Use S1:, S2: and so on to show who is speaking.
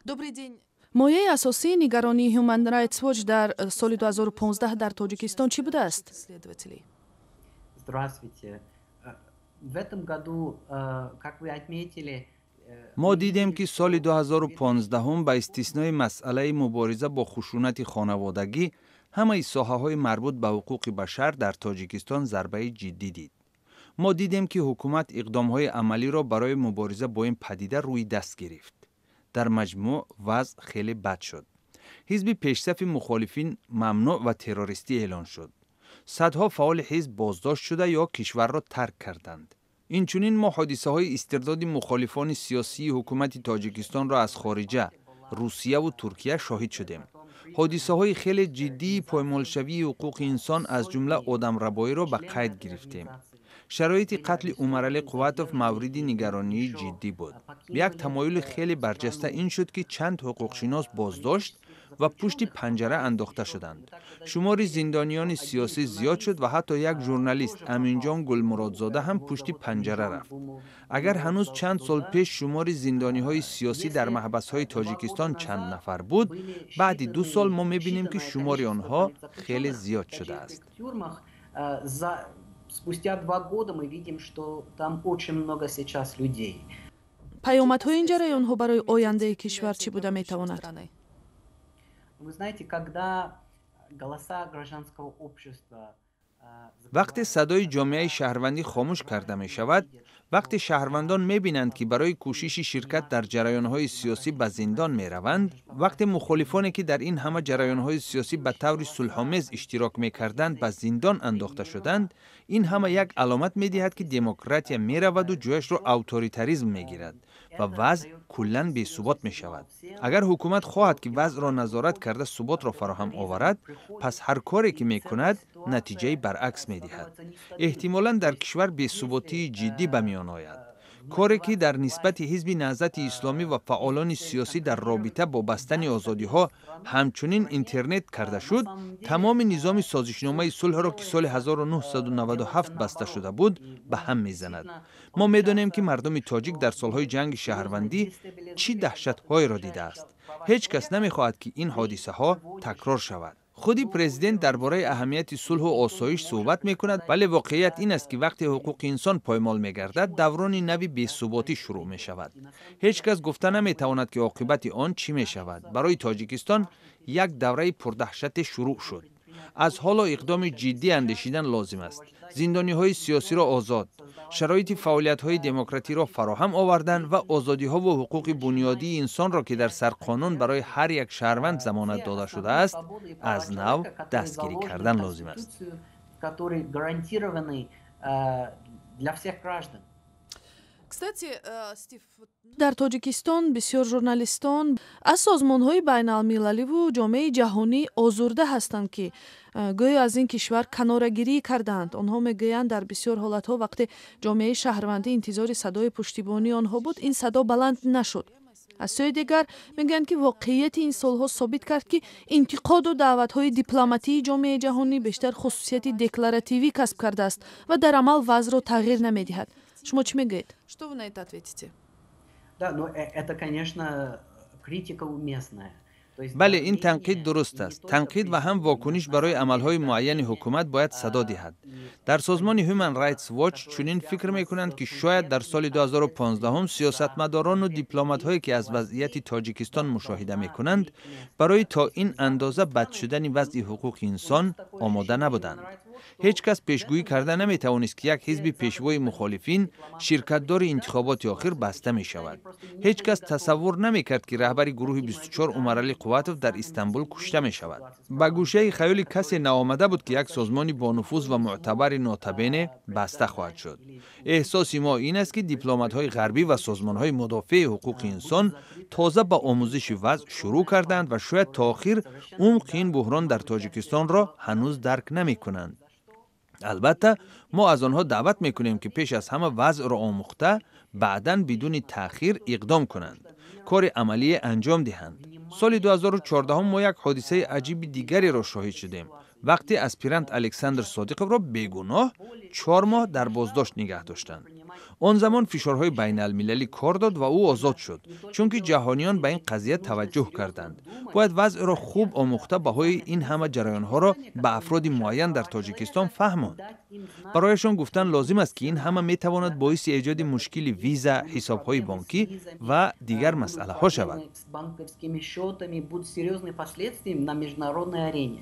S1: Добрый день.
S2: Мояи асосии нигаронии Human Rights Watch дар соли 2015 дар Тоҷикистон чӣ будааст?
S3: Здравствуйте. В этом году, как вы отметили,
S4: Мо дидем, ки соли 2015 ба истиснои масъалаи мубориза бо хушунати хонаводагӣ, ҳамаи соҳаҳои марбут ба ҳуқуқи башар дар Тоҷикистон зарбаи ҷиддӣ дид. Мо дидем, ки ҳукумат иқдомҳои амалиро барои мубориза бо ин падида рӯи даст гирифт. Дар маҷмӯъ вазъ хеле бад шуд. Ҳизби пешсафи мухолифин мамнӯъ ва террористӣ эълон шуд. Садҳо фаъоли ҳизб боздошт шуда ё кишварро тарк карданд. Инчунин мо ҳодисаҳои истирдоди мухолифони сиёсии ҳукумати Тоҷикистонро аз хориҷа, Русияву Туркия шоҳид шудем. Ҳодисаҳои хеле ҷиддии поймолшавии ҳуқуқи инсон, аз ҷумла одамрабоиро ба қайд гирифтем. Шароити қатли Умаралӣ Қувватов мавриди нигаронии ҷиддӣ буд. Як тамоюли хеле барҷаста ин шуд, ки чанд ҳуқуқшинос боздошт ва пушти панҷара андохта шуданд. Шумори зиндониёни сиёсӣ зиёд шуд ва ҳатто як журналист, Аминҷон Гулмуродзода, ҳам пушти панҷара рафт. Агар ҳанӯз чанд сол пеш шумори зиндониҳои сиёсӣ дар маҳбасҳои Тоҷикистон чанд нафар буд, баъди 2 сол мо мебинем, ки шумори онҳо хеле зиёд шудааст.
S3: Спустя 2 года мы видим, что там очень много сейчас людей.
S2: Паёмадҳои ин ҷараёнҳо барои ояндаи кишвар чӣ буда метавонад?
S3: Вы знаете, когда голоса гражданского общества
S4: Вақте садои ҷомеаи шаҳрвандӣ хомӯш карда мешавад, вақте шаҳрвандон мебинанд, ки барои кӯшиши ширкат дар ҷараёнҳои сиёсӣ ба зиндон мераванд, вақте мухолифоне, ки дар ин ҳама ҷараёнҳои сиёсӣ ба таври сулҳомез иштирок мекарданд, ба зиндон андохта шуданд, ин ҳама як аломат медиҳад, ки демократия мераваду ҷояшро авторитаризм мегирад ва вазъ куллан бесубот мешавад. Агар ҳукумат хоҳад, ки вазъро назорат карда, суботро фароҳам оварад, пас ҳар коре ки мекунад, натиҷаи баръакс медиҳад. Эҳтимолан дар кишвар бесуботии ҷиддӣ ба миён ояд. Коре, ки дар нисбати Ҳизби Наҳзати Исломӣ ва фаъолони сиёсӣ дар робита бо бастани озодиҳо, ҳамчунин интернет карда шуд, тамоми низоми созишномаи сулҳро, ки соли 1997 баста шуда буд, ба ҳам мезанад. Мо медонем, ки мардуми тоҷик дар солҳои ҷанги шаҳрвандӣ чӣ даҳшатҳоеро дидааст. Ҳеҷ кас намехоҳад, ки ин ҳодисаҳо такрор шавад. Худи президент дар бораи аҳамияти сулҳу осоиш суҳбат мекунад, вале воқеият ин аст, ки вақте ҳуқуқи инсон поймол мегардад, даврони нави бесуботӣ шурӯъ мешавад. Ҳеҷ кас гуфта наметавонад, ки оқибати он чӣ мешавад. Барои Тоҷикистон як давраи пурдаҳшате шурӯъ шуд. Аз ҳоло иқдоми ҷиддӣ андешидан лозим аст: зиндониҳои сиёсиро озод, шароити фаъолиятҳои демократиро фароҳам овардан ва озодиҳову ҳуқуқи бунёдии инсонро, ки дар сарқонун барои ҳар як шаҳрванд замонат дода шудааст, аз нав дастгирӣ кардан лозим аст.
S3: Которые гарантированы для всех граждан.
S2: Дар Тоҷикистон бисёр журналистон аз созмонҳои байналмилаливу ҷомеаи ҷаҳонӣ озурда ҳастанд, ки гӯё аз ин кишвар канорагирӣ кардаанд. Онҳо мегӯянд, дар бисёр ҳолатҳо, вақте ҷомеаи шаҳрвандӣ интизори садои пуштибонии онҳо буд, ин садо баланд нашуд. Аз сӯи дигар, мегӯянд, ки воқеияти ин солҳо собит кард, ки интиқоду даъватҳои дипломатии ҷомеаи ҷаҳонӣ бештар хусусияти декларативӣ касб кардааст ва дар амал вазъро тағйир намедиҳад. Шумо чӣ мегӯед?
S1: Что вы на это ответите?
S3: Да, но это, конечно, критика уместная.
S4: Бале, ин танқид дуруст аст. Танқид ва ҳам вокуниш барои амалҳои муайяни ҳукумат бояд садо диҳад. Дар созмони Human Rights Watch чунин фикр мекунанд, ки шояд дар соли 2015 сиёсатмадорону дипломатҳое, ки аз вазъияти Тоҷикистон мушоҳида мекунанд, барои то ин андоза бад шудани вазъи ҳуқуқи инсон омода набуданд. Ҳеҷ кас пешгӯӣ карда наметавонист, ки як ҳизби пешвои мухолифин, ширкатдори интихоботи охир, баста мешавад. Ҳеҷ кас тасаввур намекард, ки раҳбари гурӯҳи 24, Умаралӣ Қувватов, дар Истанбул кушта мешавад. Ба гӯшаи хаёли касе наомада буд, ки як созмони бонуфуз ва мӯътабари нотабене баста хоҳад шуд. Эҳсоси мо ин аст, ки дипломатҳои ғарбӣ ва созмонҳои мудофеи ҳуқуқи инсон тоза ба омӯзиши вазъ шурӯъ карданд ва шояд то охир умқи ин буҳрон дар Тоҷикистонро ҳанӯз дарк намекунанд. Албатта, мо аз онҳо даъват мекунем, ки пеш аз ҳама вазъро омӯхта, баъдан бидуни таъхир иқдом кунанд, кори амалие анҷом диҳанд. Соли 2014 мо як ҳодисаи аҷиби дигареро шоҳид шудем, вақте аспирант Александр Содиқовро бегуноҳ 4 моҳ дар боздошт нигаҳ доштанд. Он замон фишорҳои байналмилалӣ кор дод ва ӯ озод шуд, чунки ҷаҳониён ба ин қазия таваҷҷӯҳ карданд. Бояд вазъро хуб омӯхта, баҳои ин ҳама ҷараёнҳоро ба афроди муайян дар Тоҷикистон фаҳмонд. Барояшон гуфтан лозим аст, ки ин ҳама метавонад боиси эҷоди мушкили виза, ҳисобҳои бонкӣ ва дигар масъалаҳо шавад.
S3: С банковскими счетами будут серьезные последствия на международной арене.